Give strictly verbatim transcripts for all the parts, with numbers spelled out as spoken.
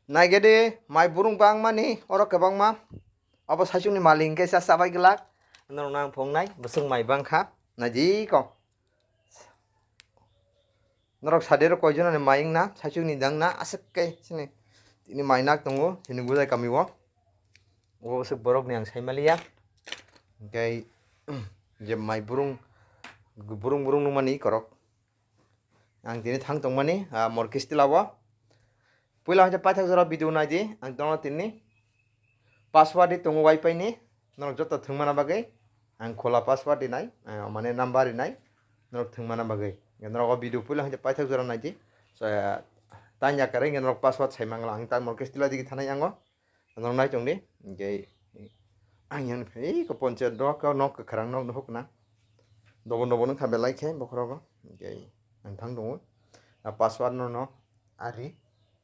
Naigede, mai burung bangmani, oro kwbangma. Obo saichungni malik hwnkhe cha chabai glak. Norokno ang phungnai, bwswk mai bangkha. Naidi ko. Norok sadero koijonani mai wngna, saichungni dangna, aswk khe chini. Tini mai nak tongo, chini gujai kamio. Obo bwswk borokni ang saimaliya. Hwnkhe, je mai burung, burung burung nungmani korok. Ang tini thang tongmani, ah, Morkis Tila o. Puila hwnkhe paithak jora video naidi, ang tono tini password di tongo wifi ni, norok joto thwngmana bagwi. Ang khola password rinai, ah, mane number rinai, norok thwngmana bagwi. Norok o video puila hwnkhe paithak jora naidi. So, ah, tanya kwrwi hwnkhe norok password sai mangla, ang ta Morkis Tila digi thanai ango. Norok nai tongdi, hwnkhe ang yang phai ko ponchayat do, ko nok kwkhwrang nok nuhuk na. Dobo dobo nung kha belai khe bokhorogo, hwnkhe ang thang tongo. A password no no ari,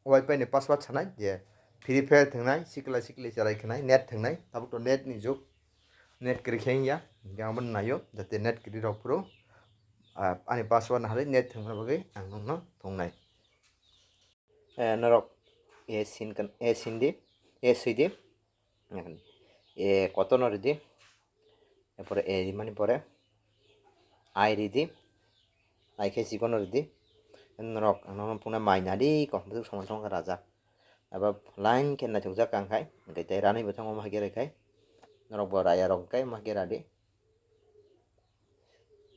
wifi ni password sanai je Free Fire thangnai, sikla sikli chalai khanai, net thangnai, tabuk to net ni jug, net kwrwi khe wngya, hwnkhe abo naio, jate net kwrwi rok phuru, ah, ani password no hari net thangna bagwi ang nokno thungnai. Eh, norok, eh, sin kan, eh, sin di, eh, swi di. E kotorno ridi, erpore e rimani pore I ridi, I khe chikono ridi, norok ang nono phunuknai mai nadi kok bwswk soman songkha raja. Abo line khe naithokjak ang khai, hwnkhe tei ranwi bwthang omo hai khe rwkhai, norok bo raya rok khai omo hai khe radi,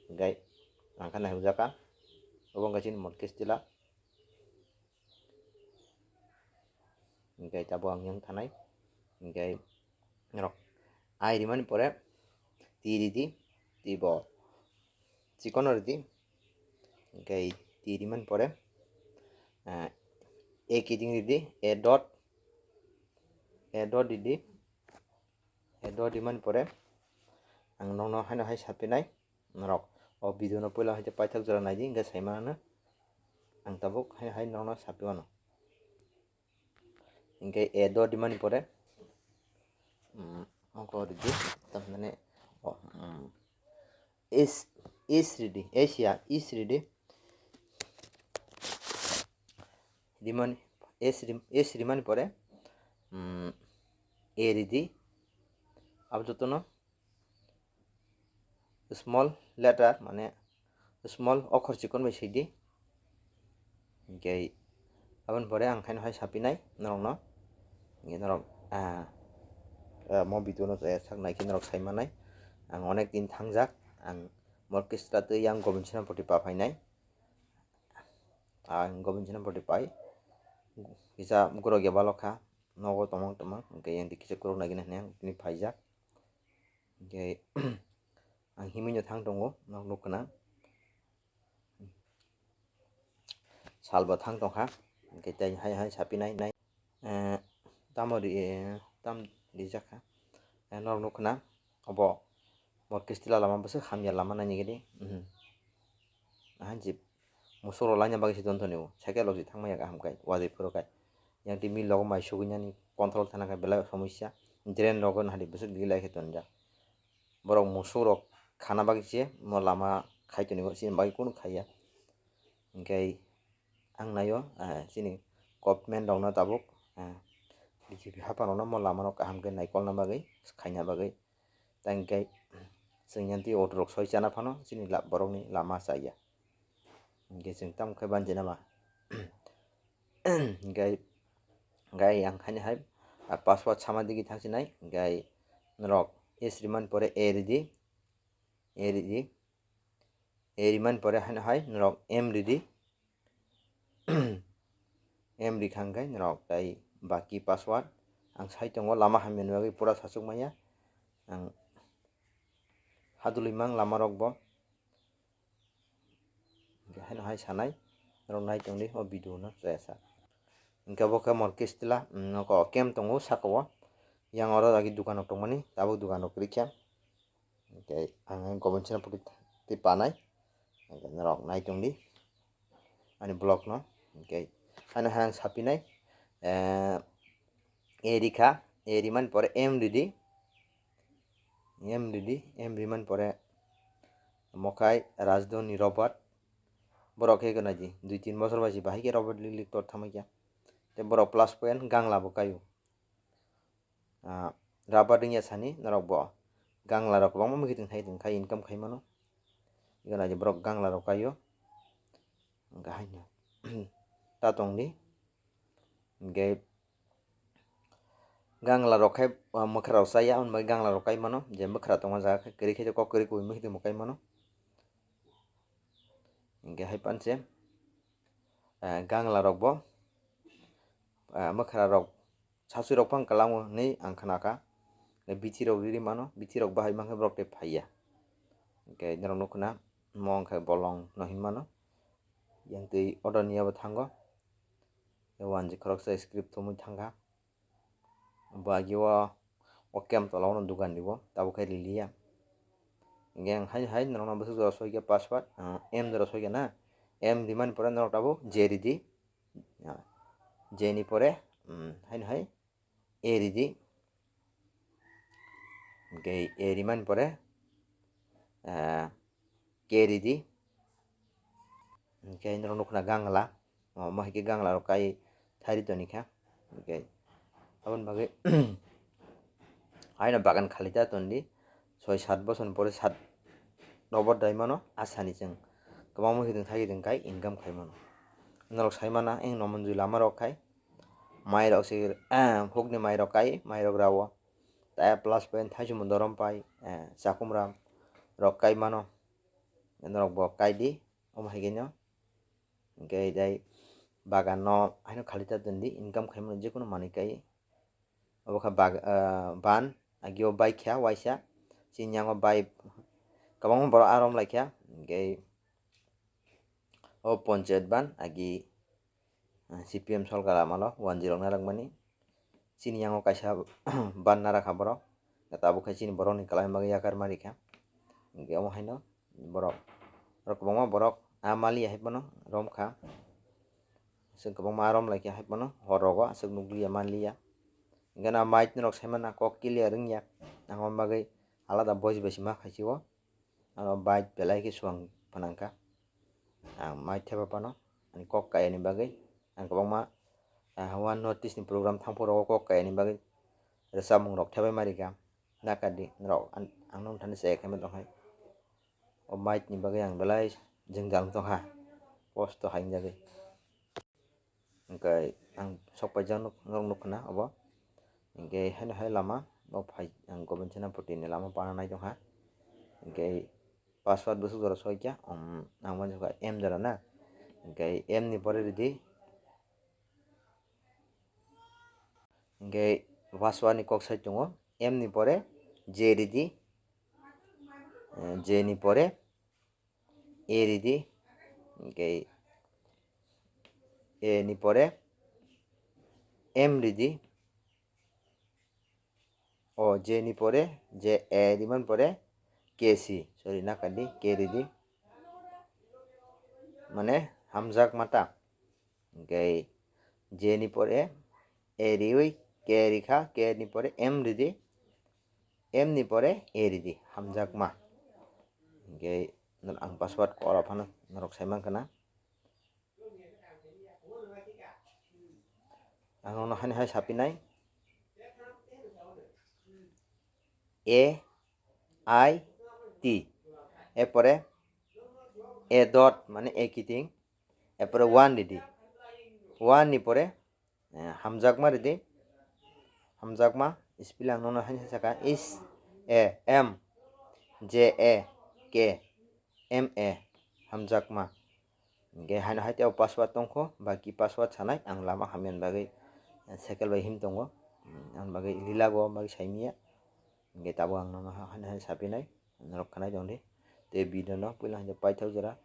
hwnkhe ang khe naithokjak ang, obo wngkha chini Morkis Tila. Hwnkhe tabuk ang yang thanai. Hwnkhe norok I rimani pore T ridi, T bo chikono ridi. Hwnkhe T rimani pore, ah, A kiting ridi, A dot, A dot ridi. Edo rimani pore ang nokno haino hai sapinai, norok o video no puila hai paithak jora naidi, hwnkhe sai manano ang tabuk hai hai nokno sapi mano. Hwnkhe edo rimani pore, mm, ongko ridi, tamhinani, o, mm, is, is ridi, Asia, is ridi. Rimani, S rim-, S rimani pore, mm, A ridi. Abo jotono small letter, mane small okhor chikon bai sidi. Hwnkhe aboni pore ang khaino hai sapinai norokno. Hwnkhe norok, ah, ah, mo video no chaya sak naikhe norok sai manai. Ang onek din thangjak, ang Morkis Tila tei yang Gobin Senapati pa phainai. Ang Gobin Senapati pai kisa borok ya balokha, nogo tongmang tongmang, hwnkhe yang kisa borok nagina hwnwi ang tini phaijak. Hwnkhe ang himwi no thang tongo, nok nuk khna. Salbo thang tongkha, hwnkhe tei hai hai sapinai nai. Eh, tamo ri-, eh, tam rijak kha. Eh, norok nuk khna, obo Morkis Tila lama bwswk hamya lama nai nigiri. Mhm. Ahan jip musuk rok laina bagwi se don tonio. Cycle rok je thangmaya kaham kai, uajaui phuru kai. Yang tei mil rogo mai sugui nani control thana khe belai somosya. Drain rogo nahadi bwswk gilai khe tonjak. Borok musuk rok khana bagwi se mo lama khai tonio, chini bagwi kunu khaiya. Hwnkhe ang naio, ah, chini government rokno tabuk, ah, B J P hapang rokno mo lama rok kaham khe naikolna bagwi, khaina bagwi. Tei hwnkhe chwng yang twi auto rok soi chana phano chini la-, borokni lama chaya. Hwnkhe chwng tamo khe banjina ma. Hwnkhe, hwnkhe ang haino hai, ah, password sama digi thang sinai, hwnkhe norok S rimani pore A ridi, A ridi, A rimani pore haino hai norok M ridi. M rikha hwnkhe norok tei baki password ang sai tongo, lama hamya ni bagwi pura sachuk manya. Ang hadulwi mang lama rok bo. Hwnkhe haino hai sanai, norok nai tongdi o video no chaya sa. Hwnkhe bo khe Morkis Tila, mm, nokho kem tongo saka o. Yang oro agi dukan rok tongmani, tabuk dukan rok kwrwi khe. Hwnkhe ang Gobin Senapati tei panai. Hwnkhe norok nai tongdi ani vlog no. Hwnkhe ano hai ang sapinai, eh, A rikha, A rimani pore M ridi. M ridi, M rimani pore mokhai Rajdhoni Robert. Borok khe gwnadi, dui tin bosor bai se bahai khe Robert lik lik tor thamai khe. Tei borok plus point gangla bo kaio. Ah, rubber ring ya sani norok bo gangla rok kwbangma muikhwtwng thai tongkha, income khai mano. Ego naidi borok gangla rok kaio. Hwnkhe haino ta tongdi. Hwnkhe gangla rok khai, ah, mwkhra rok chaya, aboni bagwi gangla rok kai mano. Je mwkhra tongma jaga khe kwrwi khe kok kwrwi kubui muikhwtwng bo kai mano. Hwnkhe hai panse, ah, gangla rok bo, ah, mwkhra rok sasui rok phang kwlango hinwi ang khnakha. Bithi rok riri mano, bithi rok bahai mankhe borok tei phaiya. Hwnkhe norok nukhuna mo wngkha bolong no hinmano. Yang twi order niya bo thango. Wanji khoroksa script thumwi thangkha. Bo agi o, o camp tola o no dugan ribo, tabuk khe riliya. Hwnkhe ang hai hai norokno bwswk jora soikha password, ah, M jora soikha na, M rimani pore norok tabuk J ridi. Ah, J ni pore, um, haino hai A ridi. Hwnkhe A rimani pore, ah, K ridi. Hwnkhe norok nukhuna gangla, omo hai khe gangla rok kai thari tonikha. Hwnkhe aboni bagwi haino bagan khali ta tondi, soi sat bosor ni pore sat robo dai mano, asani chwng kwbangma khe chwng thagi chwng kai income khai mano. Norok sai mana, eng nomonjui lama rok khai, mai rok se, hukni mai rok kai, mai rok rao, tei plus point thaichung dorom pai, chakum ram rok kai mano, norok bo kai di, omo hai khe no. Hwnkhe tei bagan no haino khali ta tondi, income khai mano, jekunu manwi kai. Obo kha bag-, ah, ban, agi o bai kha waisa, chini yango bai kwbangma borok arom lai kha, hwnkhe o ponchayat ban agi, ah, C P M sorkar amalo wanjwi rok narwkmani. Chini yango kaisa ban narakha borok, tabuk khe chini borokni kwlai bagwi yakar ma rikha. Hwnkhe omo haino borok, borok kwbangma borok ah maliya hai phano romkha. Aswk kwbangma ah romlaikha hai phano hor rogo aswk nukliya manliya. Hwnkhe na mic norok sai mana kok clear wngya, ang omo bagwi alada voice bai se ma khaisio. Ano bike belai khe suang phanangkha. Ang mai thepa phano ani kok kayani bagwi ang kwbangma, ah, one notice ni program thangphuru o kok kayani bagwi rwchapmung rok thepai ma rikha. Nakadi norok ang, ang nung thani chaya khaima tong hai. O mic ni bagwi ang belai jwngjal wng tong ha. Kosto hai wngjagwi. Hwnkhe ang sok paijak nuk-, norok nukha na obo. Hwnkhe haino hai lama, bo phai, ang Govinda Senapati ni lama pana nai tongkha. Hwnkhe password bwswk jora soikha, um, ang uansukha M jora na. Hwnkhe M ni pore ridi. Hwnkhe password ni kok sai tongo. M ni pore J ridi. Eh, J ni pore A ridi, hwnkhe A ni pore M ridi, o J ni pore J A rimani pore K C, sorry, nakadi K ridi, mane hamjakma ta, hwnkhe J ni pore A riwi K rikha, K ni pore M ridi, M ni pore A ridi, hamjakma. Hwnkhe ang password kora phano norok sai mankha na. Ang nono haino hai sapinai. A I T. Erpore A dot mane A kiting. Erpore one ridi. One ni pore Eh, hamjakma ridi. Hamjakma, spelling ang nono haino saka, is, eh, M, J A K, M A, hamjakma. Hwnkhe haino hai tei o password tongkho, baki password sanai, ang lama hamya ni bagwi, eh, cycle bai him tongo. Hmm, ang bagwi lila go, bagwi saimanya. Hwnkhe tabuk ang nono ha-, haino hai sapinai, norok khnai tongdi. Tei video no puila hwnkhe paithak jora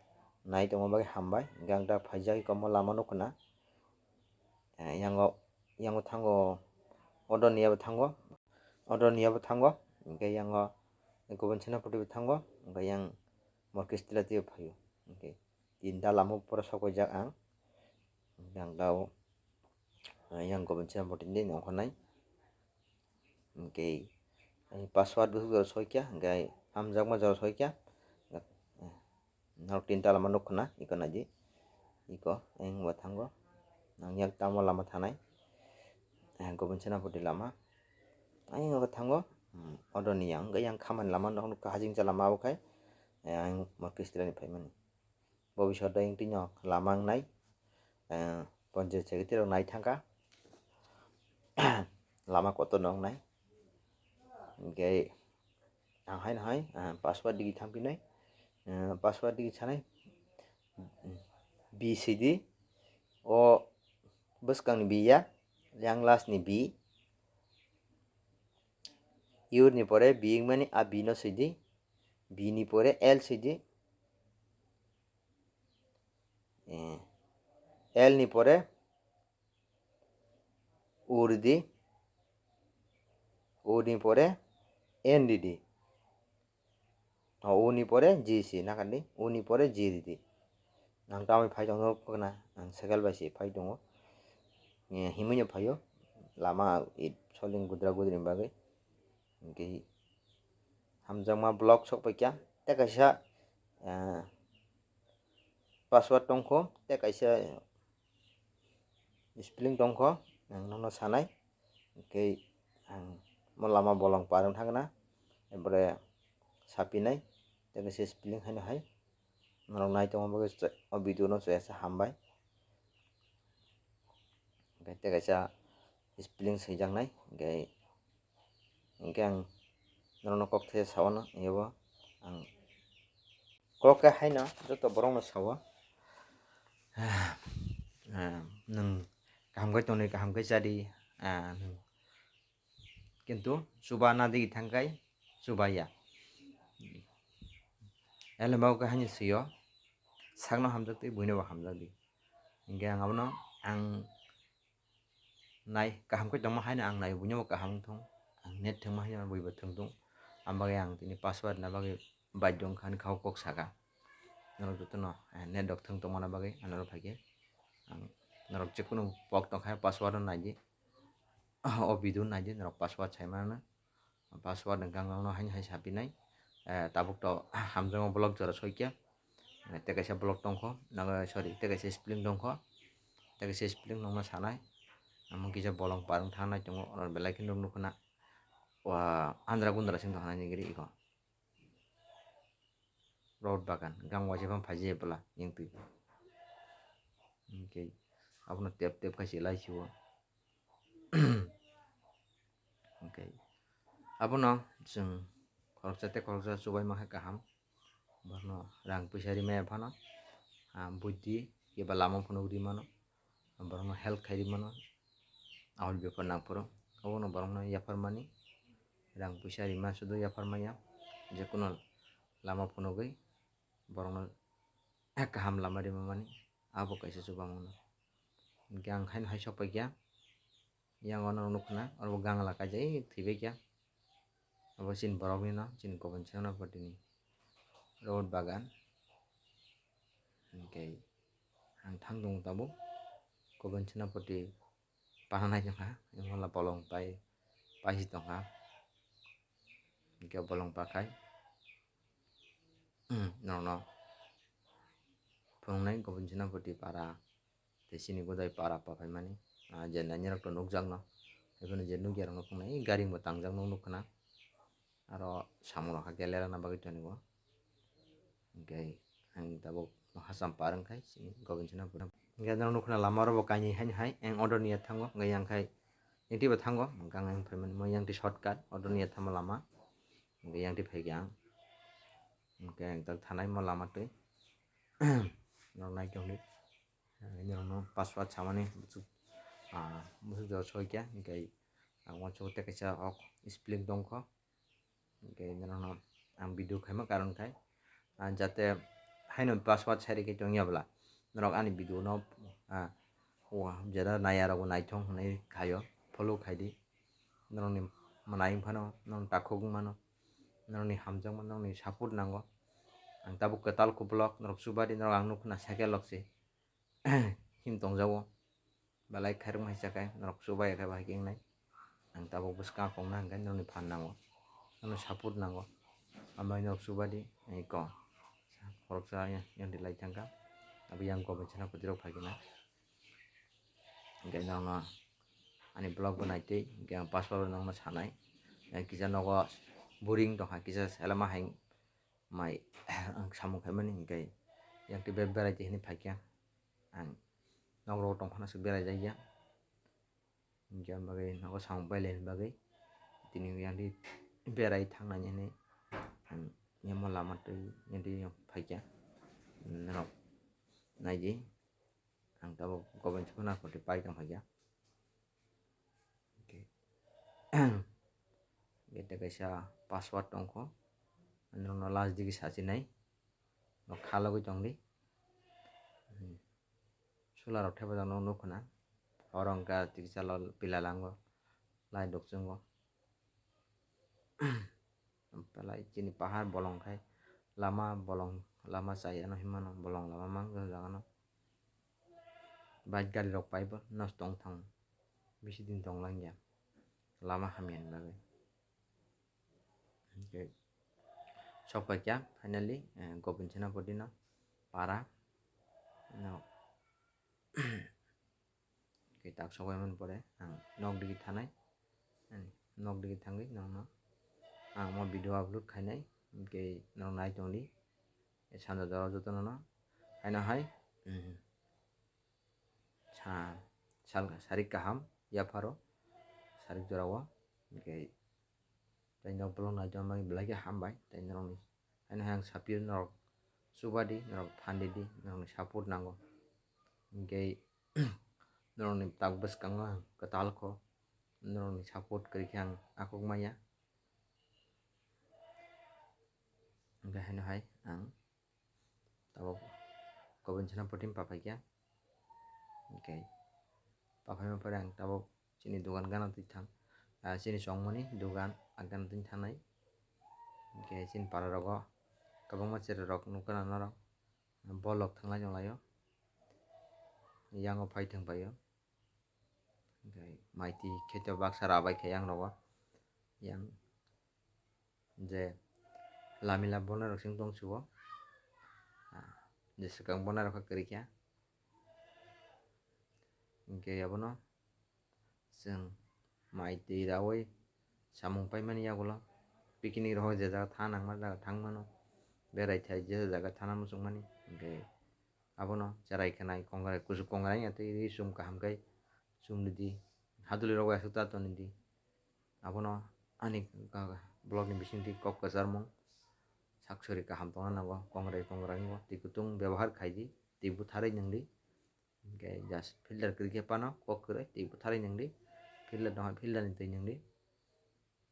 nai tongma bagwi hambai. Hwnkhe ang ta phaijagwi kwbangma lama nukho na. Eh, yango, yango thango, Odoniya bo thango, Odoniya bo thango, hwnkhe yango Govinda Senapati bo thango, hwnkhe yang Morkis Tilati bo phaio. Hwnkhe tinta lama pora sok paijak ang. Hwnkhe ang tao, eh, yang Govinda Senapati ni nongkhornai. Hwnkhe ani password bo jora soikha, hwnkhe hamjakma jora soikha. Norok tinta lama nukho na, iko naidi. Iko, ayang bo thango. Nang yak tamo lama thanai. eh, Gobin Senapati lama. Ayang o thango, hmm, odoni yang, yang khamani lama, nok, nok hajing cha lama abo khai, eh, ayang Markis Tilani phaimani. Bobiswt o yang tino lama wngnai, eh, Panchayat Secretary rok nai thangkha, lama kotor no wngnai. Hinkhe ang haino hai, ah, password digi thangphinai, ah, password digi sanai, B C D, o bwskangni B ya, yang last ni B, U ni pore B wngmani a B no sidi, B ni pore L sidi, eh, L ni pore U ridi, U ni pore N ridi. O, U ni pore G si nakardi, U ni pore G ridi. Ang tamoni phai tongo khna, ang cycle bai se phai tongo. Eh, himui no phaio, lama, eh, soling gudra gudri ni bagwi. Hinkhe hamjakma block sok paikha, tei kaisa, eh, password tongkho, tei kaisa spelling tongkho, ang nono sanai. Hinkhe ang mo lama bolong par wng thangna, ebore sapinai, tei kaisa spelling haino hai. Norok nai tongma bagwi o video no chaya se hambai. Hinkhe tei kaisa spelling swijaknai, hinkhe, hinkhe ang norokno kok the saono, yabo ang kok khe haino joto borokno sao, ah, nwng kaham khe tongdi, kaham khe chadi, ah, nwng kintu chuba nadigi thangkhai chubaya. Elema khe haino swio, sakno hamjakdi, buino bo hamjakdi. Hinkhe ang abono ang nai kaham khe tongma haino ang nai buino bo kaham wng thung, ang net thwngma haino buibo thwng thung. Ang bagwi ang tini password na bagwi baidhyo wngkha, ani kha o kok saka. Norok jotono, eh, net rok thwng tongmana bagwi ang norok phaikhe, ang norok jekunu pok tongkha password no naidi, o video no naidi, norok password sai manana. Password ni gang gang no haino hai sapinai. Eh, tabuk to hamjakma block jora soikya. Eh, tei kaisa block tongkho, nago, sorry, tei kaisa spelling tongkho. Tei kaisa spelling nokno sanai. Omo kisa bolong parwng thangnai tongo, oro belai kheno nukho na. Wa, andra gundra sing tongkha nini giri iko. Rot bagan, gang waisa phano phaijak ya bwla, yang twi. Hinkhe abono tep tep khai se lai sio. Hinkhe abono chwng khoroksa tei khoroksa chubaima khe kaham. Bono rang puisa rimaya phano, ah, buddhi keba lama phunuk ri mano. Borokno help khai ri mano, aboni bepar nang phuru. Obono borokno yapharmani, rang puisa rima sudu yapharmaya, jekunu lama phunugwi borokno kaham lama rima mani, abo kaisa chubamano. Hinkhe ang haino hai sok paikha, yang ono nukha na, oro bo gangla kaijak, ei, thwibaikha. Abo chini borokni no, chini Gobin Senapati ni rot bagan. Hinkhe ang thang tongo tabuk, Gobin Senapati pana nai tongkha, wngkha bolong pai, paisi tongkha. Hinkhe bolong pakhai, norokno phunuknai Gobin Senapati para. Tei chini godai para pa phaimani, ah, je nainai rok to nukjakno, haiphano je nukya rokno phunuknai, gari bo tangjak nok nukkhna, aro samung rok hakhe lerana bagwi tongo. Hinkhe ang tabuk hacham par wngkhai chini Gobin Senapati. Hinkhe norok nukkhna lama oro bo kainwi haino hai, ang order niya thango, hinkhe yang khai yang twibo thango, hinkhe ang phaimani mo yang twi shortcut order niya thangma lama, hinkhe yang twi phaikha ang, hinkhe ang tak thanai mo lama twi norok nai tongdi. Norokno password samani bwswk, ah, bwswk jora soi khe, hinkhe ang uansukha tei kaisa ok spelling tongkho, hinkhe norokno ang video khaima karon khai, ah, jate haino password sai rikhe tongya bwla norok ani video no, ah, o jera naiya rokbo naithok hinwi khaio, follow khaidi, norokni mwnai wngphano, norokni takhuk wngmano, norokni hamjakma, norokni support nango, ang tabuk kwtal kuplok norok chubadi, norok ang nukha na cycle rok se. Him tongjago, belai khairokma hai chakhe norok chubai khe bahai khe wngnai. Ang tabuk bwskang kongna hinkhe norokni phan nango, norokni support nango, amai norok chubadi eko khoroksa yang di lai thangkha, abo yang Gobin Senapati rok phaikhe na hinkhe norokno ani vlog bo naitwi, hwnkhe ang password no nokno sanai. Yang kisa nogo boring tongkha, kisa selama hai mai ang samung khaimani, hwnkhe yang twi be-, berai twi hinwi phaikha. Ang nok rogo tongphano se berai jakya. Hwnkhe ang bagwi nogo samung pailai bagwi tini yang twi berai thangnani hinwi ang yamo lama twi yang twi phaikha. Norok naidi. Ang tabuk government school no koti pai tong phaikha. Okay. Gate kaisa password tongkho. Norokno last digi sachinai. Nok khalogwi tongdi. Hmm. Solar rok thepajak no nukho na. Oro hwnkha tiksa lal pila lango. Light rok chwngo. Belai chini pahar bolong khai lama bolong lama chai ano hinmano bolong lama mang o jaga no. Bike gari rok paibo nosto wng thango, bisi din tong langya lama hamya ni bagwi. Hwnkhe sok paikha finally, eh, Gobin Senapati no para no. Hwnkhe tak sokoi mani pore ang nok digi thanai, ani nok digi thangwi nokno ang omo video upload khainai, hwnkhe norok nai tongdi sanja jora jotono no. Haino hai, mm, sa-, sal-, sarik kaham yapharo sarik jorao, hwnkhe tei nok bolong nai tongmani belai khe hambai tei norokni. Haino hai ang sapio norok chubadi, norok phandidi, norokni support nango. Hwnkhe norokni tak bwskango ang kwtal kho, norokni support kwrwi khe ang akhuk manya. Hwnkhe haino hai ang tabuk Gobin Senapati ni paphaikha. Hwnkhe paphaima pore ang tabuk chini dogan gana twi thang, ah, chini chongmani dogan ah gana twi thangnai. Hwnkhe chini para rogo kwbangma cherai rok nukha na norok bolok thanglai tonglaio, yango phai thang phaio. Hwnkhe maitwi kheto baksa rabai khe yang rogo, yang je lamila bonai rok sing tong suo, ah, je swkang bonai rok kha kwrwi kha. Hwnkhe abono chwng maitwi rawi samung paimani yagulo picnic rok je jaga tha nangma jaga thang mano, berai thai je jaga thana muchung mani, hwnkhe abono cherai khnai kongrai kuchuk kongrai ya tei ri chum kaham khai chum ridi, haduli rok bai aswk ta tong di. Abono ani vlog ni bisingtwi kok kwcharmung, sak sori kaham tongna nango, kongrai kongrai wngo, twi kutung byabohar khaidi, twi butharwi nungdi. Hwnkhe just filter kwrwi khe phano kok kwrwi twi butharwi nungdi, filter tongkha filter ni twi nungdi.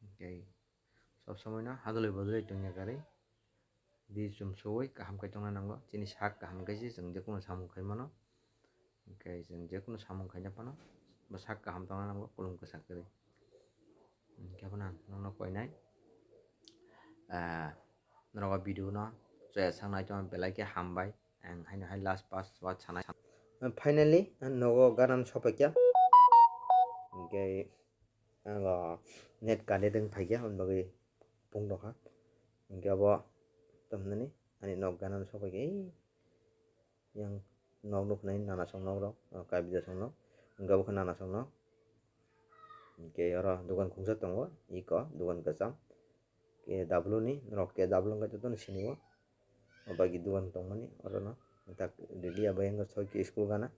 Hwnkhe sob somoi no hadulwi bodolwi tongya kwrwi di chum suwi kaham khai tongna nango. Chini sak kaham khai se chwng jekunu samung khai mano. Hwnkhe chwng jekunu samung khaina phano bwsak kaham tongna nango, kulum kwchak kwrwi. Hwnkhe abono ang nokno koinai, ah, norok o video no chaya sak nai tongma belai khe hambai. Ang haino hai last pas wa sanai. Finally ang nogo gana no sopaikha. Hwnkhe ang o net connect wng phaikha, aboni bagwi pung tongkha. Hwnkhe abo tongmani ani nok gana no sopaikha. Yang nok nuknai nanasong nok rok, o, kaibidasong nok, hwnkhe abo khe nanasong nok. Hwnkhe oro dogan khungsa tongo, iko dogan kwcham. Khe W ni norok khe W wngkha jotono sinio. O bagwi dogan tongmani orono. Tak ready abo yang soi khe school gana.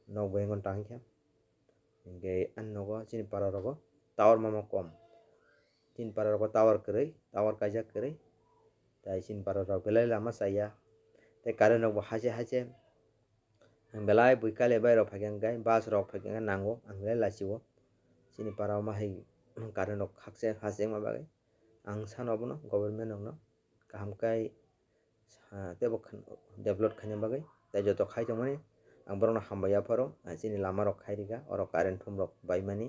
Nok bo yang tang khe. Hwnkhe ani nogo chini para rogo tower mama kom. Chini para rogo tower kwrwi, tower kaijak kwrwi. Tai chini para rok belai lama chaya. Tai current rok bo haise haise. Ang belai bui kale bai rok phaikha hwnkhe bus rok phaikha hwnkhe nango, ang belai lachio. Chini para o ma hai current rok khakse haise wngma bagwi. Ang sano abono government rokno kaham khe, ah, teibo khan-, develop khaina bagwi tei joto khai tongmani ang borokno hambai yapharo, ah, chini lama rok khai rikha, oro current thum rok baimani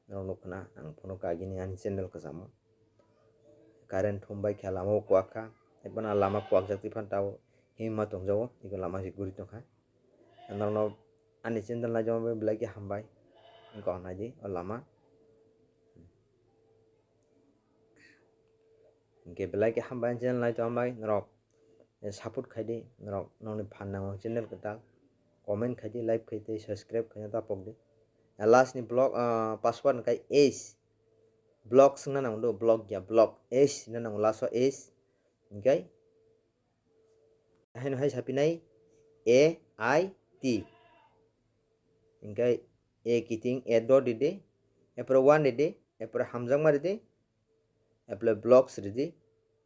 norok nukha na, ang phano kagini ani channel kwchamo current thum bai kha lama o kuak kha, tei bono lama kuak jak twi phano tabuk himma tongjago, eko lama se guri tongkha. Norokno ani channel naitongma bai belai khe hambai, wngkha naidi o lama. Hwnkhe belai khe hambai channel naitongma bai norok, eh, support khaidi, norok nokni phan nango channel kwtal, comment khaidi, like khaidi, subscribe khaina ta pokdi. Last ni block, ah, password hwnkhe S. Block swngna nango do, block ya, block. S na nango, last o S. Hwnkhe haino hai sapinai A I T. Hwnkhe A kiting, A dot ridi, epore one ridi, epore hamjakma ridi, epore blocks ridi.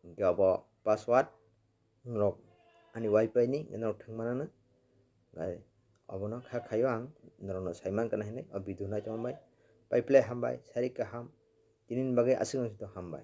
Hwnkhe obo password norok ani wifi ni norok thwngmanano. Gai obono kha khaio ang norokno saiman kana hinwi o video naitongma bai. Pai phle hambai, sari kaham. Tinini bagwi aswk no hambai.